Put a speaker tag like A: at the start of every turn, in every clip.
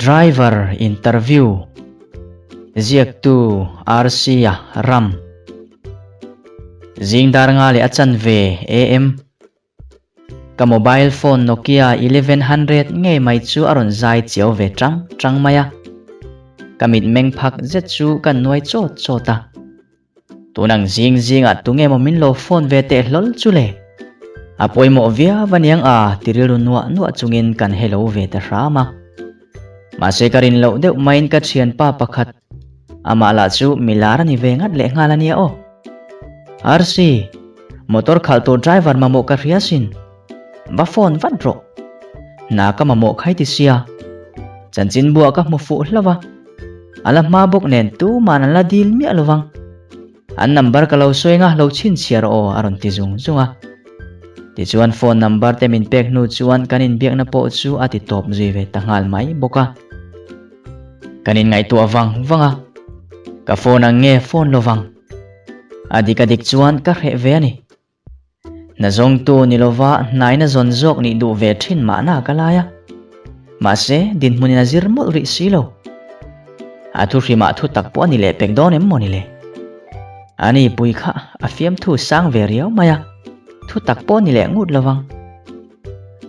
A: Driver interview Ziaktu RC-a Ram Zing dar nga leh a chanve AM Ka mobile phone Nokia 1100 ngei mai chu a rawn zai chiau ve tang tang mai a. Ka mitmeng phak zet chu ka nuai chawt chawt a. Tunang zing zingah tunge maw min lo phone ve teh hlawl chu le? A pawimawh viau aniang a ti rilru nuah nuah chungin kan hello ve ta hram a. Mahse ka rin loh deuh maiin ka thianpa pakhat amah lah chu milar a ni ve ngat leh nghal ania aw. RC, motor khalh tur driver mamawh ka hria sin. Va phone vat rawh. Hna ka mamawh khai ti sia. Chanchin buah ka hmu fuh hlauh a. A la hma bawk nen tuman an la dil miah lo vang. An number ka lo sawi anga lo chhinchhiar aw a rawn ti zung zung a. Tichuan phone number te min pek hnu chuan kan inbiakna pawh chu a ti tawp zui ve ta nghal mai bawk a. Kan inngaihtuah vang vang a, ka phone ang nge phone lo vang. A dik a dik chuan ka hreh ve a ni. Hna zawngtu ni lova hnaina zawn zawk nih duh ve thin mahna ka lai a. Mahse, dinhmunin a zir mawlh rih si lo. A thu hrimah thu tak pawh a ni leh pek dawn em maw ni le? Ani pui kha a fiamthu sang ve riau mai a, thu tak pawh a ni leh ngut lovang.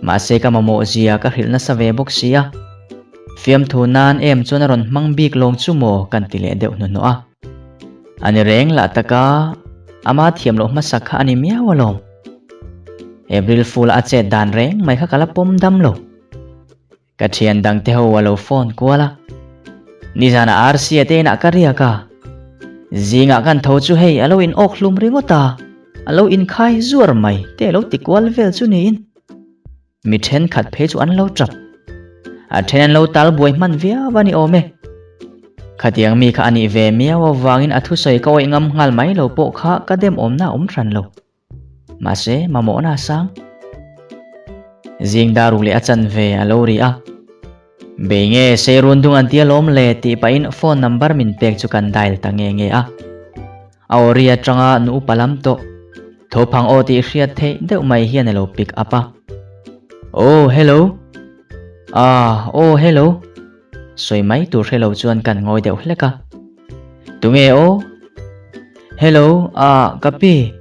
A: Mahse ka mamawh zia ka hrilh nasa ve bawk si a. Fiamthu nan em chuan a rawn hmang bik lawng chu maw kan ti leh deuh hnuhnawh a. A ni reng lah taka ama thiam loh hmasak kha a ni miau alawm. April Fool a chet dan reng mai kha ka la pawm dam lo. Ka thian dang te ho a lo phone kual a. Nizanah RC a te inah ka riak a. Zingah kan tho chu hei a lo in awk hlum ringawt a, a lo inkhai zuar mai te a lo ti kual vel chu niin. Mi thenkhat phei chu an lo tap. A then an lo tal buai hman viau a ni awm e. Khatiang mi kha a nih ve miau avangin a thusawi ka awih ngam nghal mai lo pawh kha ka dem awmna a awm hran lo. Mahse, mamawhna a sang. Zing dar ruk leh a chanve a lo ri a. Bei nge sei run dung an tia lawm le tih pahin phone number min pek chu kan dial ta nge nge a. A aw ri atanga nu upa lam tawh. Tho phang aw tih hriat theih deuh mai hian a lo pick up a. Oh, hello. Ah, oh, hello. Sawi mai tur hre lo chuan kan ngawi deuh hlek a. Tunge aw? Hello, ah, ka pi.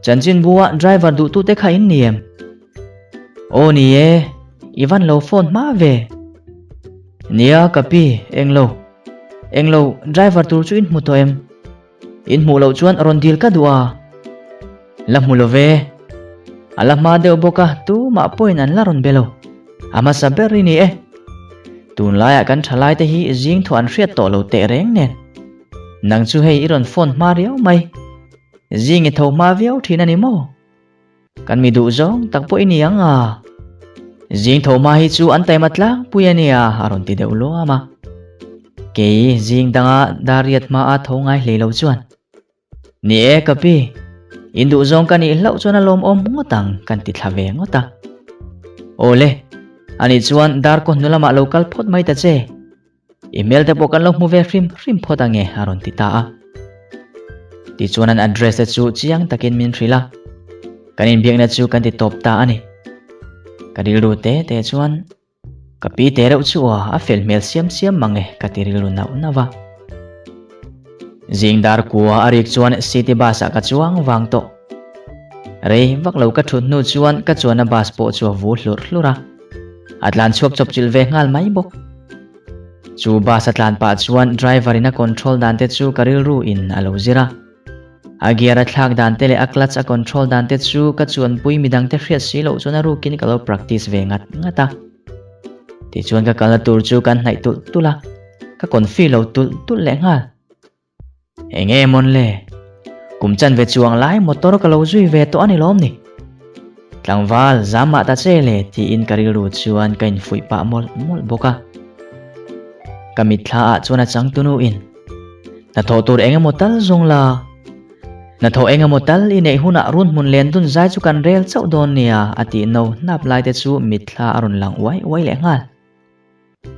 A: Chanchinbua driver duhtute kha in ni em? Aw ni e, i van lo phone hma ve. Nia ka pi, englo. Englo, driver tur chu in hmu tawh em? In hmuh loh chuan rawn dil ka duh a. La hmu lo ve. A la hma deuh bawk a, tumah pawhin an la rawn be lo. A hmasa ber i ni e. Tunlaiah kan thalai te hi zing thuah an hriat tawh lo teh reng nen. Nang chu hei i rawn phone hma riau mai. Zing i tho hma viau thin a ni maw? Kan mi duh zawng tak pawh i ni ang a. Zing tho hma hi chu an taima tlangpui a nia a rawn ti deuh luam a. Kei zing danga Dariat hma a tho ngai hlei lo chuan. Ni e ka pi, in duh zawng ka nih hlauh chuan a lawmawm ngawt ang kan ti thla ve ngawt a. Awle, ani chuan dar kaw hnu lamah lo kal phawt mai ta che. I hmel te pawh kan lo hmu ve hrim hrim phawt ange a rawn ti ta a. Tichuan an address te chu chiang takin min hrilh a. Kan inbiakna chu kan ti tawp ta a ni. Ka rilru te te chuan ka pi te reuh chu aw a fel hmel siam siam mang e ka ti rilru nauh nauh a. Zing dar kua a rik chuan city bus ah ka chuang vang tawh. Rei vak lo ka thut hnu chuan ka chuanna bus pawh chu a vu hlurh hlurh a. A tlan chhuak chawp chilh ve nghal mai bawk. Chu bus a tlan pah chuan driver in a control dan te chu ka rilru in a lo zir a. A gear a thlak dan te leh a clutch a control dan te chu ka chuanpui midang te hriat si loh chuan a rukin ka lo practice ve ngat ngat a. Tichuan ka kalna tur chu kan hnaih tulh tulh a, ka confi lo tulh tulh leh nghal. Enge mawn le? Kum chanve chuang lai motor ka lo zui ve tawh a ni lawm ni? Tlangval, zam mah ta che le tiin ka rilru chuan ka infuih pah mawlh mawlh bawk a. Ka mitthla ah chuan a changtunu in, Hnathawh tur eng emaw tal zawng la, hnathawh eng emaw tal i neih hunah run hmun len dun zai chu kan rel chauh dawn nia a tih no hnap lai te chu mitthla a rawn lang uai uai leh nghal.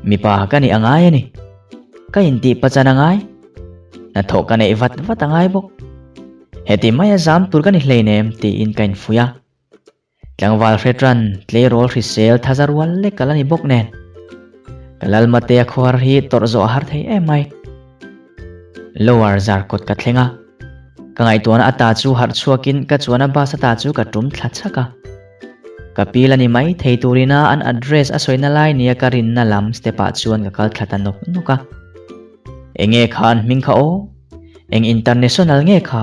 A: Mipa ka nih a ngai a ni. Ka intih pachan a ngai. Hnathawh ka neih vat vat a ngai bawk. Heti maia zam tur ka ni hleinem tiin ka infuih a. Tlangval hretran tleirawl hrisel thaza rual lek ka la ni bawk nen. Ka Lalmatea khuar hi tawrh zawh a har thei em mai. Lower Zarkawt ka thleng a, ka ngaihtuahna ata chu harh chhuakin ka chuana bus ata chu ka tum thla chhak a. Ka pil a ni mai thei turina an address a sawina lai nia ka rinna lam step ah chuan ka kal thla ta nawk nawk a. Enge kha an hming kha aw? Eng international nge kha?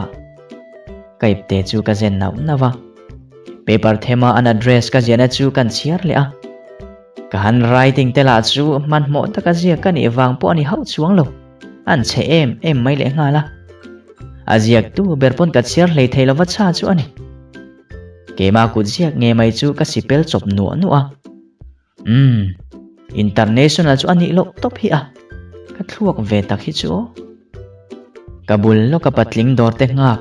A: Ka ipte chu ka zen nauh nauh a. Paper thema an address ka ziahna chu kan chhiar leh a. Ka handwriting te lah chu hmanhmawh taka ziak ka nih vang pawh a ni hauh chuang lo. An chhe em em mai leh nghal a. A ziaktu ber pawn ka chhiar hlei thei lova chha chu a ni. Keimah kut ziak nge mai chu ka sipel chawp nuah nuah a. Umm, international chu a nih loh tawp hi a. Ka thluak ve tak hi chu aw. Ka bul lawka patling dawr te nghak,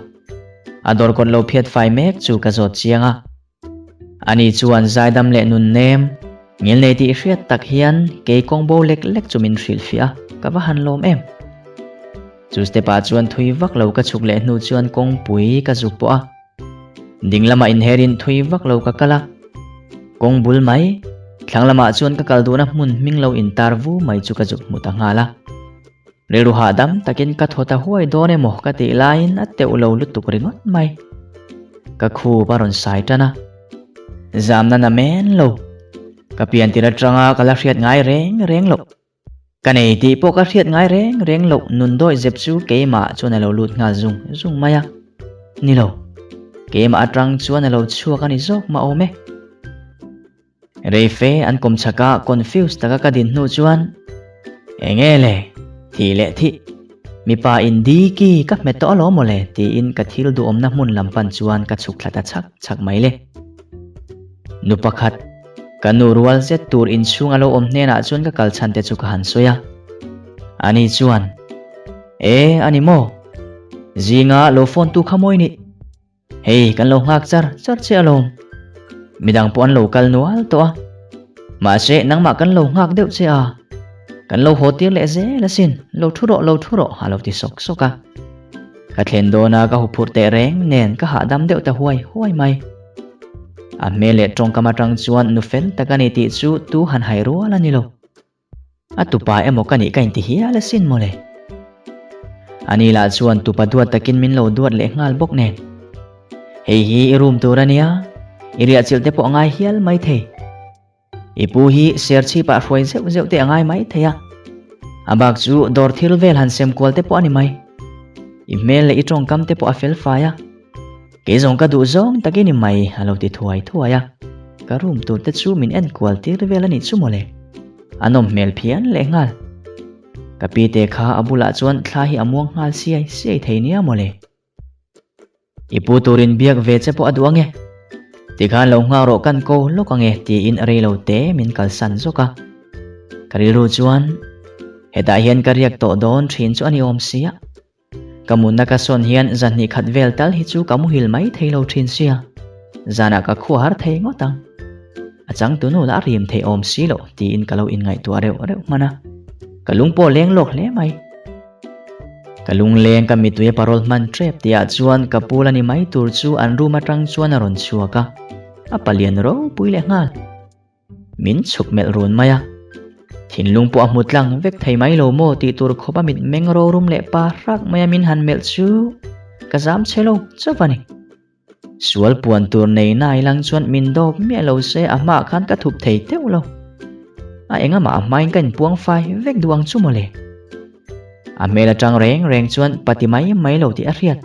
A: a dawr kawt lo phiat fai mek chu ka zawt chiang a. Ani chuan zaidam leh nun nem, ngilnei tih hriat tak hian kei kawng bo lek lek chu min hrilhfiah a, ka va han lawm em. Chu step ah chuan thui vak lo ka chhuk leh hnu chuan kawngpui ka zuk pawh a. Ding lamah inherin thui vak lo ka kal a, kawng bul mai, thlang lamah chuan ka kal duhna hmun hming lo intar vu mai chu ka zuk hmu ta nghal a. Rilru hahdam takin ka thaw ta huai dawn emaw ka tih laiin a teuh lo lutuk ringawt mai. Ka khup a rawn sai tan a, zamna na men lo, ka pian tir atanga ka la hriat ngai reng reng loh. Ka nei tih pawh ka hriat ngai reng reng loh nun dawi zep chu keimah chuan a lo lut nghal zung zung mai a. Ni lo, keimah atang chuan a lo chhuak a ni zawk mah awm e. Reife an kawm chhaka confuse taka ka din hnu chuan Enge le, thih leh thih, mipa in diki ka hmet tawh alawm mawle tiin ka thil duhawmna hmun lam pan chuan ka chhuk thla ta chhak chhak mai le. Nu pakhat, ka nu rual zet tur inchhung a lo awm hnenah chuan ka kal chhan te chu ka han sawi a. Ani chuan, E, a ni maw? Zinga lo phone tu kha mawi nih. Hei, kan lo nghak char char che alawm. Midang pawh an lo kal nual tawh a. Mahse, nangmah kan lo nghak deuh che a. Kan lo haw tir leh zel asin, lo thu rawh, lo thu rawh a lo ti sawk sawk a. Ka thlen dawna ka huphurh teh reng nen ka hahdam deuh ta huai huai mai. A hmel leh tawngkam atang chuan nu fel tak a ni tih chu tu han hai rual a ni lo. A tupa emaw ka nih ka inti hial asin mawle. Ani lah chuan tupa duat takin min lo duat leh nghal bawk nen. Hei hi i room tur a nia, i riahchilh te pawh a ngai hial mai thei. I pu hi serchhip ah hruai zeuh zeuh te a ngai mai thei a, a bak chu dawr thil vel han sem kual te pawh a ni mai. I hmel leh i tawngkam te pawh a fel fai a, kei zawng ka duh zawng tak i ni mai a lo ti thuai thuai a, ka room tur te chu min en kual tir vel a nih chu mawle. A nawm hmel phian leh nghal. Ka pi te kha a bulah chuan thla hi a muang nghal siai siai thei nia mawle. I pu turin biak ve che pawh a duh ange. Tikhan lo nghak rawh kan ko lawk ange tiin rei lo te min kalsan zawk a. Ka rilru chuan hetah hian ka riak tawh dawn thin chu a ni awm sia. Ka munna ka sawn hian zahnih khat vel tal hi chu ka muhil mai thei lo thin sia. Zanah ka khua har thei ngawt ang. A changtunu lah a rim thei awm si loh tiin ka lo inngaihtuah reuh reuh hman a. Ka lung pawh leng lawk hle mai. Ka lungleng ka mittui a parol hman tep tihah chuan ka pul a ni mai tur chu an room atang chuan a rawn chhuak a, a palian ropui leh nghal. Min chhuk melh run mai a, thinlung pawh a hmu tlang vek thei mai lo maw tih tur khawp a mit meng rorum leh pa hrak mai a min han melh chu ka zam chhe lo chauh a ni. Sual puan tur nei na ilang chuan min dawp miah lo se a hmaah khan ka thup thei teuh lo. A engamah a hmain ka inpuang fai vek duh ang chu mawle. A hmel atang reng reng chuan pati mai mai lo tih a hriat.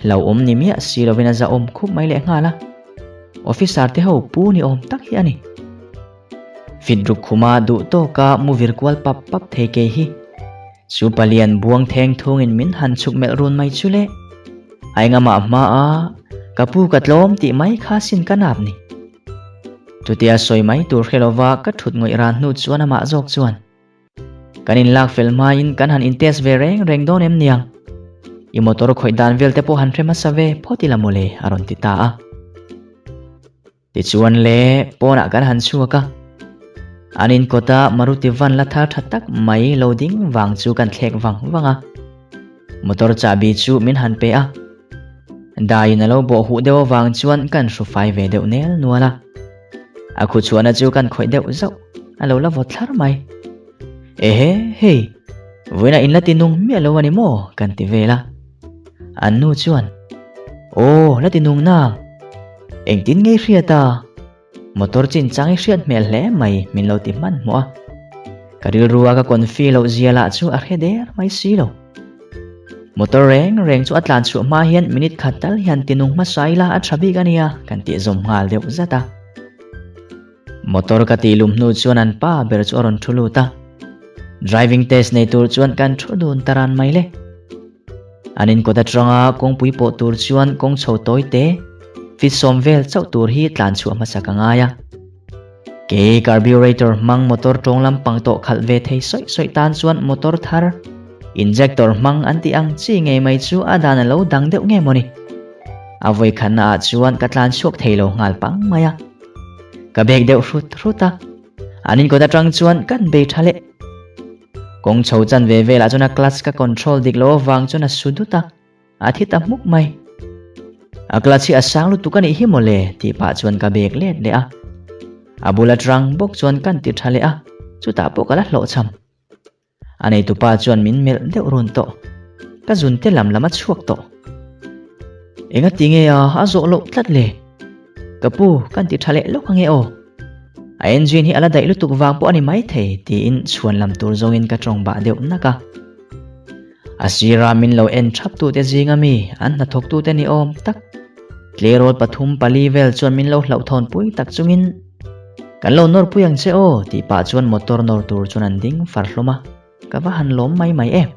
A: Hlauhawm ni miah si lovin a zahawm khup mai leh nghal a. Officer te ho pu ni awm tak hi a ni. Fit ruk khuma duh tawka mu vir kual pap pap thei kei hi. Chu palian buang theng thungin min han chhuk melh run mai chu le. A engamah hma a, ka pu ka tlawm tih mai kha sin ka nap ni. Chutia sawi mai tur hre lova ka thut ngawih ran hnu chuan amah zawk chuan, Kan inlak fel hmain kan han intest ve reng reng dawn em niang? I motor khawih dan vel te pawh han hre hmasa ve phawt ila mawle a rawn ti ta a. Tichuan le, pawnah kan han chhuak a. An inkawta Maruti van la thar tha tak mai lo ding vang chu kan thlek vang vang a. Motor chahbi chu min han pe a. Daiin a lo bawh huh deuh avang chuan kan hru fai ve deuh nel nual a. A khuchhuahna chu kan khawih deuh zauh, a lo la vawt thlar mai. Ehe, hei, vawiinah in la ti nung miah lo a ni maw? kan ti vel a. An nu chuan, Aw, la ti nung nang. Engtin ngei hriat a? Motor chinchang i hriat hmel hle mai min lo ti hmanhmawh a. Ka rilru a ka confi loh zia lah chu a hre der mai si lo. Motor reng reng chu a tlan chhuah hma hian minute khat tal hian tinung hmasa ila a tha bik a nia kan tih zawm nghal deuh zat a. Motor ka tih lum hnu chuan an pa ber chu a rawn thu lut a. Driving test nei tur chuan kan thu dun ta ran mai le. An inkawt atanga kawngpui pawh tur chuan kawng chho tawi te, fit sawm vel chauh tur hi tlan chhuah hmasa ka ngai a. Kei carburetor hmang motor tawng lampang tawh khalh ve thei sawi sawi tan chuan motor thar, injector hmang an tih ang chi ngei mai chu a dan a lo dang deuh nge mawni. A vawi khatna ah chuan ka tlan chhuak thei lo nghal pang mai a. Ka bek deuh hrut hrut a, an inkawt atang chuan kan bei tha leh. Kawng chho chan ve velah chuan a clutch ka control dik loh avang chuan a su dut a, a thi ta hmuk mai. A clutch hi a sang lutuk a nih hi mawle tih pah chuan ka bek let leh a. A bula trang bawk chuan kan ti tha leh a, chutah pawh ka la hlawhchham. A neitupa chuan min melh deuh run tawh. Ka zun te lam lam a chhuak tawh. Enga ti nge a, a zawh loh tlat le. Ka pu, kan ti tha leh lawk ange aw. A engine hi a la daih lutuk vang pawh a ni maithei tiin chhuan lam tur zawngin ka tawng bah deuh nak a. A sira min lo en thap tute zinga mi an hnathawk tute ni awm tak tleirawl pathum pali vel chuan min lo hlauhthawn pui tak chungin Kan lo nawr pui ang che aw tih pah chuan motor nawr tur chuan an ding far hlawm a, ka va han lawm mai mai em.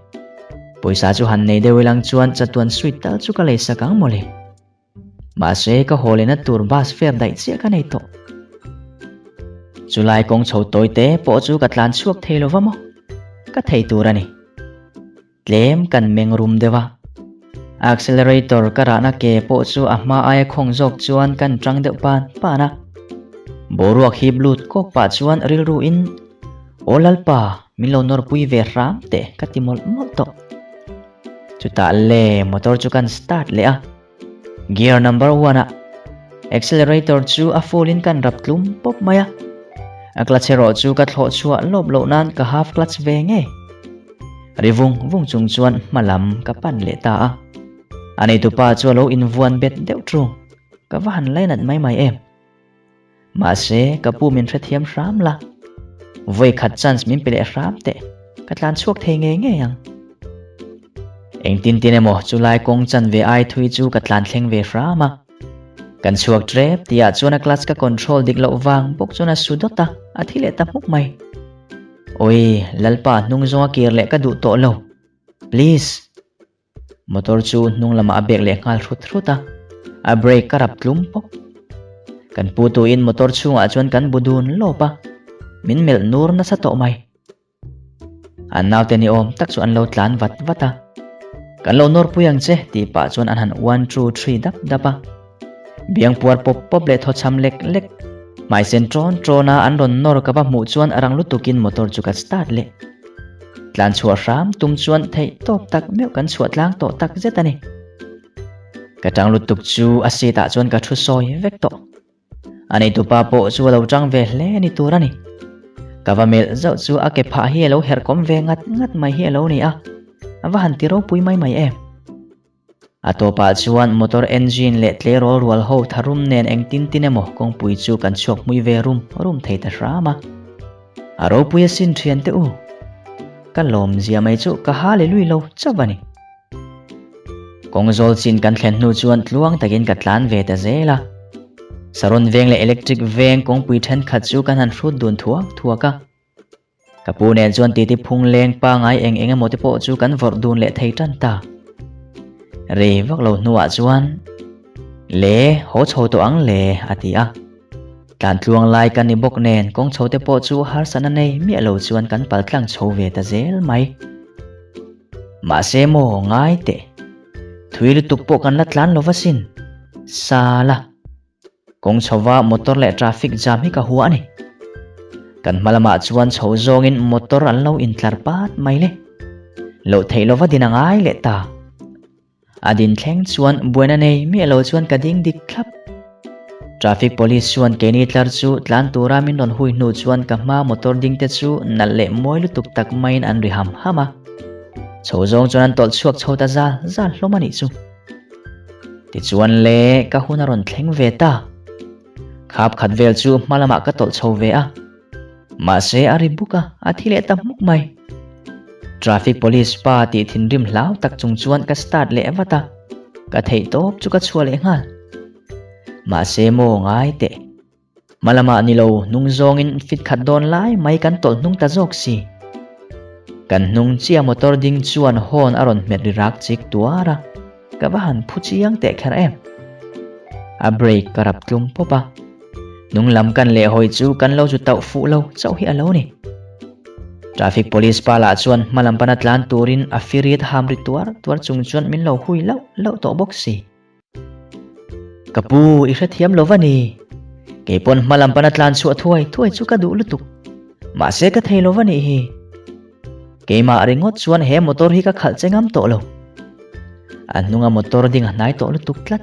A: Pawisa chu han nei deuh ilang chuan chatuan suite tal chu ka leisak ang mawle. Mahse ka haw lehna tur bus fare daih chiah ka nei tawh. Chulai kawng chho tawi te pawh chu ka tlan chhuak thei lova maw? Ka thei tur a ni. Tlem kan meng rum deuh a. Accelerator ka rahna ke pawh chu a hma aia khawng zawk chuan kan tang deuh pan pan a. Boruak hip lut kawk pah chuan rilru in, Aw Lalpa, min lo nawrpui ve hram teh ka ti mawlh mawlh tawh. Chutah le motor chu kan start leh a, gear number one ah accelerator chu a full in kan rap tlum pawp mai a, a clutch erawh chu ka thlawh chhuah lawp loh nan ka half clutch ve ngei. Ri vung vung chung chuan hma lam ka pan leh ta a, a neitupa chu a lo invuan bet deuh ṭung, ka va han lainat mai mai em. Mahse, ka pu min hrethiam hram la. Vawi khat chance min pe leh hram teh, ka tlan chhuak thei ngei ngei ang. Engtin tin emaw chulai kawng chan ve ai thui chu ka tlan thleng ve hram a. Kan chhuak trep tihah chuan a clutch ka control dik loh vang bawk chuan a su dawt a, a thi leh ta hmuk mai. Awii, Lalpa hnung zawnga kir leh ka duh tawh lo. Please. Motor chu hnung lamah a bek leh nghal hrut hrut a, a brake ka rap tlum pawp. Kan pu tuin motor chhungah chuan kan bu dun lawp a, min melh nur nasa tawh mai. An naute ni awm tak chu an lo tlan vat vat a, Kan lo nawrpui ang che tih pah chuan an han one two three dap dap a. Biang puar pawp pawp leh thawchham lek lek, hmai sen ṭawn ṭawn a an rawn nawr ka va hmuh chuan rang lutukin motor chu ka start leh. Tlan chhuah hram tum chuan theih tawp tak meuh kan chhuah tlang tawh tak zet a ni. Ka ṭang lutuk chu a seat ah chuan ka thu sawi vek tawh. A neitupa pawh chu a lo ṭang ve hle ni tur a ni. Ka va melh zauh chu a ke phah hi a lo herh kawm ve ngat ngat mai hi a lo ni a, a va han ti ropui mai mai em. A tawpah chuan motor engine leh tleirawl rual ho tharum nen engtin tin emaw kawngpui chu kan chhuak hmui ve rum rum thei ta hram a. A ropui asin thian teh u. Ka lawm zia mai chu ka ha leh lui lo chauh a ni. Kawng zawl chin kan thlen hnu chuan tluang takin ka tlan ve ta zel a. Saron veng leh electric veng kawngpui thenkhat chu kan han hrut dun thuak thuak a. Ka pu nen chuan titi phung leng pangai eng eng emaw te pawh chu kan vawrh dun leh thei tan ta. Rei vak lo hnuah chuan, Le, haw chho tawh ang le, a ti a. Tlan tluang lai kan ni bawk nen kawng chho te pawh chu harsatna nei miah lo chuan kan pal tlang chho ve ta zel mai. Mahse maw ngai teh, thui lutuk pawh kan la tlan lo va sin. Sala. Kawng chhova motor leh traffic jam hi ka hua a ni. Kan hma lamah chuan chho zawngin motor an lo intlar pat mai le. Loh theih lova din a ngai leh ta. A din thleng chuan buaina nei miah lo chuan ka ding dik thlap. Traffic police chuan keini tlar chu tlan tura min rawn hui hnu chuan ka hma motor ding te chu nalh leh mawi lutuk tak maiin an ri ham ham a. Chho zawng chuan an tawlh chhuak chho ta zal zal hlawm a nih chu. Tichuan le ka hun a rawn thleng ve ta. Khap khat vel chu hma lamah ka tawlh chho ve a. Mahse a ri buk a, a thi leh ta hmuk mai. Traffic police pa tih thinrim hlau tak chung chuan ka start leh vat a, ka theih tawp chu ka chhuah leh nghal. Mahse maw ngai teh. Hma lamah ni lo hnung zawngin fit khat dawn lai mai kan tawlh hnung ta zawk si. Kan hnung chiah motor ding chuan horn a rawn hmet ri rak chik tuar a, ka va han phu chiang teh kher em. A brake ka rap tlum pawp a. Hnung lam kan leh hawi chu kan lo zu tauh fuh lo chauh hi a lo ni. Traffic police pa lah chuan hma lam pana tlan turin a firiat ham ri tuar tuar chung chuan min lo hui lauh lauh tawh bawk si. Ka pu, i hrethiam lo va ni. Kei pawn hma lam pana tlan chhuah thuai thuai chu ka duh lutuk. Mahse ka thei lo va nih hi. Keimah ringawt chuan he motor hi ka khalh che ngam tawh lo. A hnunga motor ding a hnai tawh lutuk tlat.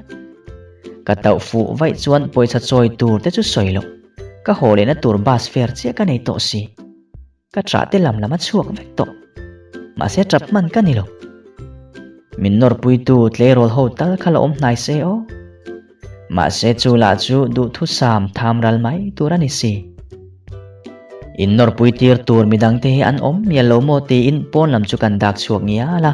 A: Ka tauh fuh vaih chuan pawisa chawi tur te chu sawi loh. Ka haw lehna tur bus fare chiah ka nei tawh si. Ka ṭah te lam lam a chhuak vek tawh. Mahse ṭap hman ka ni lo. Min nawrpuitu tleirawl ho tal kha la awm hnai se aw. Mahse chu lah chu duhthusam tham ral mai tur a ni si. In nawrpui tir tur midangte hi an awm mial lo maw tiin pawn lam chu kan dak chhuak ngial a.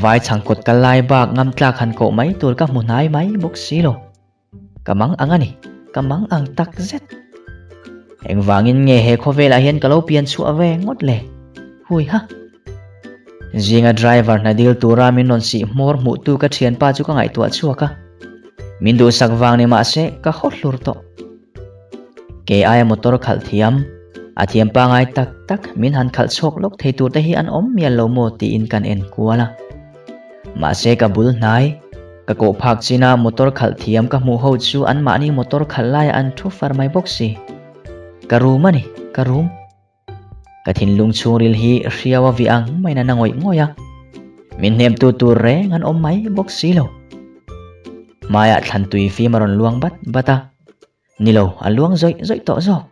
A: Vai chhangkawt kal lai bak ngam tlak han koh mai tur ka hmu hnai mai bawk si lo. Ka mang ang a ni, ka mang ang tak zet. Engvangin nge he khawvelah hian ka lo pian chhuah ve ngawt le? Hui ha! Zinga driver hna dil tura min rawn sih hmawr hmuhtu ka thianpa chu ka ngaihtuah chhuak a. Min duhsak vang ni mah se ka haw hlur tawh. Kei aia motor khalh thiam, a thiam pangai tak tak min han khalh chhuak lawk thei tur te hi an awm mial lo maw tiin kan en kual a. Mahse ka bul hnai, ka koh phak china motor khalh thiam ka hmuh ho chu anmahni motor khalh laiah an thu far mai bawk si. Ka rum a ni, ka rum. Ka thinlung chhungril hi hriau a vi ang maiin a na ngawih ngawih a, min hnemtu tur reng an awm mai bawk si lo. Hmaiah thlan tui fim a rawn luang bat bat a, ni lo, a luang zawih zawih tawh zawk.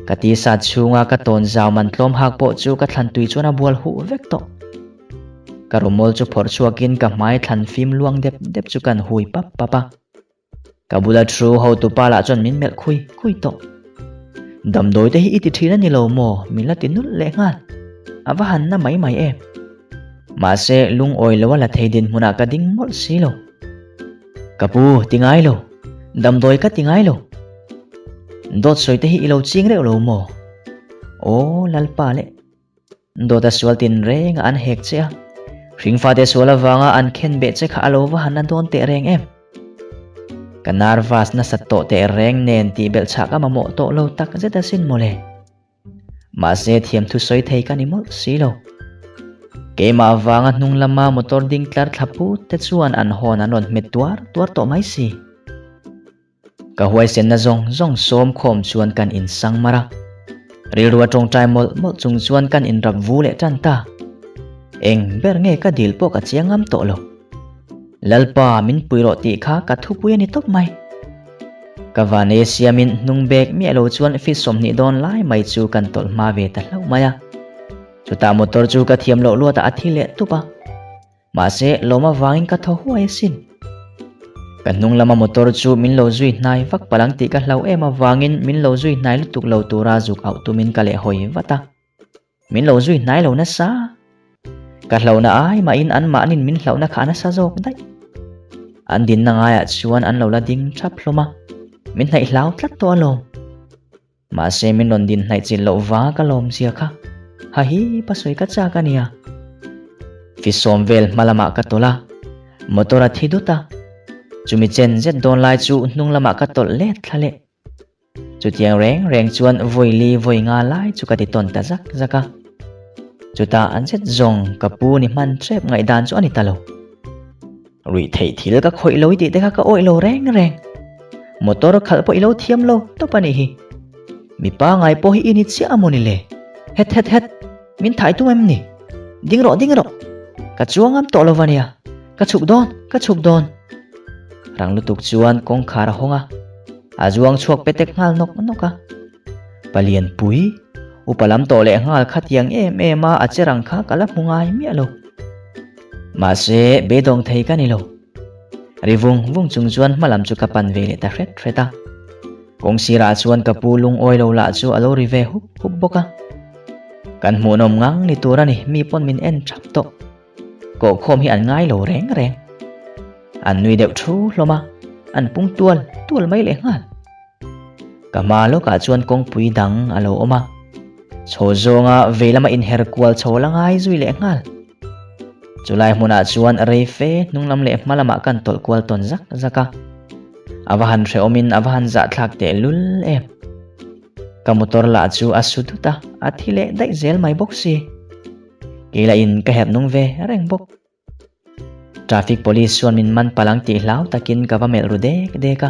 A: Ka tisa chhunga ka tawn zau man tlawm hak pawh chu ka thlan tui chuan a bual huh vek tawh. Ka rumawl chu phawrh chhuakin ka hmai thlan fim luang dep dep chu kan hui pap pap a. Ka bula thu hotupa lah chuan min melh khui khui tawh. Damdawi te hi i ti thin a ni lo maw? Min la ti nulh leh nghal. A va han na mai mai em. Mahse lungawi lo a la thei dinhmunah ka ding mawlh si lo. Ka pu, ti ngai lo. Damdawi ka ti ngai lo. Dawt sawi te hi i lo ching reuh lo maw? Aw Lalpa leh. Dawta sual tin reng a an hek che a, hringfate sual avanga an khen beh che kha a lo va han a dawn teh reng em? Ka nervous nasat tawh teh reng nen tih belh chhah ka mamawh tawh lo tak zet asin mawle. Mahse thiam thu sawi thei ka ni mawlh si lo. Keimah avanga hnung lama motor ding tlar thla put te chuan an hawn an rawn hmet tuar tuar tawh mai si. Ka huaisenna zawng zawng sawm khawm chuan kan insang mar a. Rilru a tawngtai mawlh mawlh chung chuan kan inrap vu leh tan ta. Eng ber nge ka dil pawh ka chiang ngam tawh lo. Lalpa min pui rawh tih kha ka thupui a ni tawp mai. Ka vane siamin hnung bek miah lo chuan feet 20 dawn lai mai chu kan tawlh hma ve ta hlauh mai a. Chutah motor chu ka thiam loh luatah a thi leh tup a. Mahse, lawm avangin ka thaw huai asin. Ka hnung lama motor chu min lo zui hnai vak palh ang tih ka hlau em avangin min lo zui hnai lutuk lo tura zuk auh tumin ka leh hawi vat a. Min lo zui hnai lo nasa. Ka hlauhna ai mahin anmahnin min hlauhna kha a nasa zawk daih. An dinna ngaiah chuan an lo la ding thap hlawm a, min hnaih hlau tlat tawh alawm. Mahse min rawn din hnaih chilh loh va ka lawm zia kha. Ha hi pa sawi ka chak a nia. Fisawm vel hma lamah ka tawlh a, motor a thi dut a. Chumi chen zet dawn lai chu hnung lamah ka tawlh let thla leh. Chutiang reng reng chuan vawi li vawi nga lai chu ka ti tawn ta zak zak a. Chutah an zet zawng ka pu ni hman hrep ngaihdan chu a ni ta lo. Ruih theih thil ka khawih lo i tih te kha ka awih lo reng reng. Motor khalh pawh i lo thiam lo tawp a nih hi. Mipa ngai pawh hi i ni chiah a maw ni le? Het het het! Min thai tum em ni? Ding rawh ding rawh! Ka chuang am tawh lo va nia. Ka chhuk dawn, ka chhuk dawn. Rang lutuk chuan kawngkhar a hawng a. A zuang chhuak petek nghal nawk nawk a. Palian pui, upa lam tawh leh nghal khatiang em em a a che rang kha ka la hmu ngai miah lo. Mahse, beidawng thei ka ni lo. Ri vung vung chung chuan hma lam chu ka pan ve leh ta hret hret a. Kawng sirah chuan ka pu lungawi lo lah chu a lo ri ve hup hup bawk a. Kan hmuhnawm ngang ni tur a ni, mi pawn min en thap tawh. Kohkhawm hi an ngai lo reng reng. An nui deuh thu hlawm a, an pung tual tual mai leh nghal. Ka hma lawkah chuan kawngpui dang a lo awm a, chho zawnga vei lama inher kual chho la ngai zui leh nghal. Chulai hmunah chuan rei fe hnung lam leh hma lamah kan tawlh kual tawn zak zak a. A va han hrehawmin a va han zahthlak tehlul em. Ka motor lah chu a su dut a, a thi leh daih zel mai bawk si. Kei lah in ka herh nung ve reng bawk. Traffic police chuan min man palh ang tih hlau takin ka va melh ru dek dek a.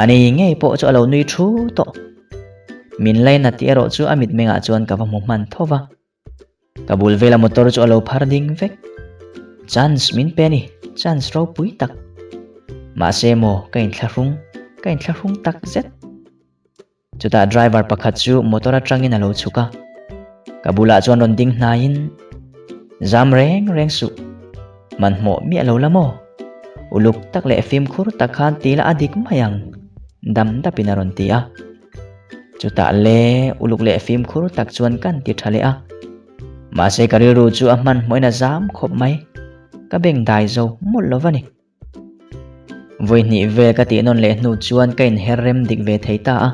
A: Ani ngei pawh chu a lo nui thu tawh. Min lainat tih erawh chu a mitmengah chuan ka va hmu hman tho va. Ka bul vela motor chu a lo phar ding vek. Chance min pe a ni, chance ropui tak. Mahse maw ka inthlahrung, ka inthlahrung tak zet. Chutah driver pakhat chu motor atangin a lo chhuk a, ka bulah chuan rawn ding hnaiin, Zam reng reng suh, hmanhmawh miah lo la maw? Uluk tak leh fimkhur tak khan ti la a dik mai ang, dam dapin a rawn ti a. Chutah le uluk leh fimkhur tak chuan kan ti tha leh a. Mahse ka rilru chu a hmanhmawhin a zam khawp mai, ka beng dai zo mawlh lo va ni. Vawi hnih vel ka tih nawn leh hnu chuan ka inher rem dik ve thei ta a.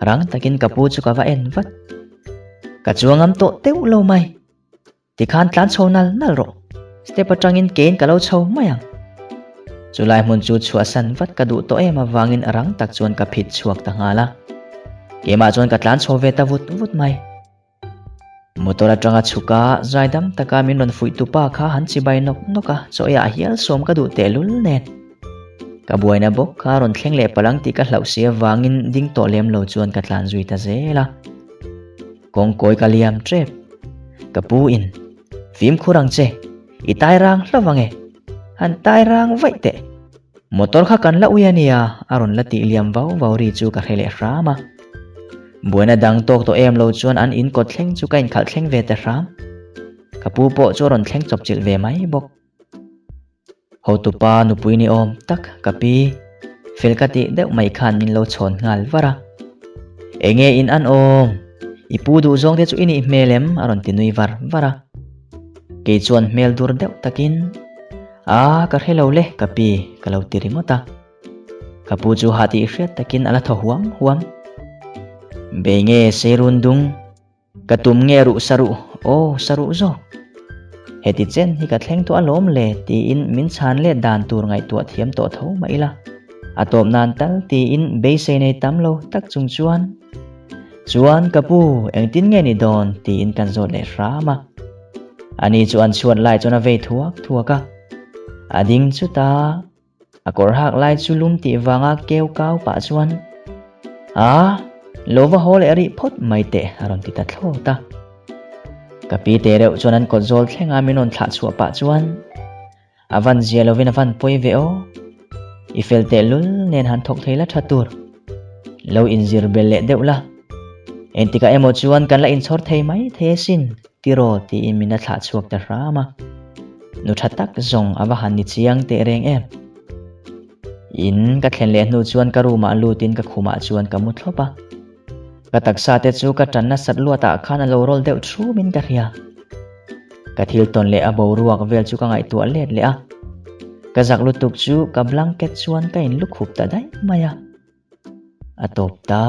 A: Rang takin ka pu chu ka va en vat. Ka chuang am tawh teuh lo mai. Tikhan tlan chho nal nal rawh. Step atangin kein ka lo chho mai ang. Chulai hmun chu chhuahsan vat ka duh tawh em avangin rang tak chuan ka phit chhuak ta nghal a. Keimah chuan ka tlan chho ve ta vut vut mai. Motor atanga chhuk a, zaidam taka min rawn fuih tu pa kha han chibai nawk nawk a, chaw eiah hial sawm ka duh tehlul nen. Ka buaina bawk kha rawn thleng leh palang tih ka hlauh si avangin ding tawh lem lo chuan ka tlan zui ta zel a. Kawngkawi ka liam tep. Ka pu in, Fimkhur ang che, i tai rang hlauh ang e. Han tai rang vaih teh. Motor kha kan la ui a nia, a rawn la tih liam vau vau ri chu ka hre leh hram a. Buaina dang tawk tawh em lo chuan an in kawt thleng chu ka inkhalh thleng ve ta hram. Ka pu pawh chu a rawn thleng chawp chilh ve mai bawk. Hotupa nupui ni awm tak ka pi, fel ka tih deuh mai khan min lo chhawn nghal var a. Enge in an awm? I pu duh zawng te chu i nih hmel em? a rawn ti nui var var a. Kei chuan hmel dur deuh takin, A, ka hre lo le, ka pi, ka lo ti ringawt a. Ka pu chu ha tih hriat takin a la thaw huam huam. Bei nge seirun dung, ka tum nge ruh sa ruh, aw sa ruh zawk. Heti chen hi ka thleng tawh alawm le tiin min chhan let dan tur ngaihtuah thiam tawh tho mah ila. A tawp nan tal tiin beisei nei tam lo tak chung chuan, Chuan ka pu, engtin nge ni dawn? tiin kan zawt leh hram a. Ani chu an chhuat lai chuan a vei thuak thuak a. A ding chut a, a kawr hak lai chu lum tih vanga keu kau pah chuan, A, lo va haw leh rih phawt mai teh, a rawn ti ta thlawt a. Ka pi te reuh chuan an kawt zawl thlenga min rawn thlah chhuah pah chuan, A van zia lovin a van pawi ve aw. I fel tehlul nen han thawk thei la tha tur. Lo inzir bel leh deuh la. Engtikah emaw chuan kan la inchhawr thei mai thei asin tiraw tiin min la thlah chhuak ta hram a. Nu tha tak zawng a va han ni chiang teh reng em. In ka thlen leh hnu chuan ka room ah lutin ka khumah chuan ka mu thlawp a. Ka taksa te chu ka tan nasat luatah khan a lo rawl deuh thumin ka hria. Ka thil tawn leh a boruak vel chu ka ngaihtuah let leh a. Ka zak lutuk chu ka blanket chuan ka inlukhup ta daih mai a. A tawp ta.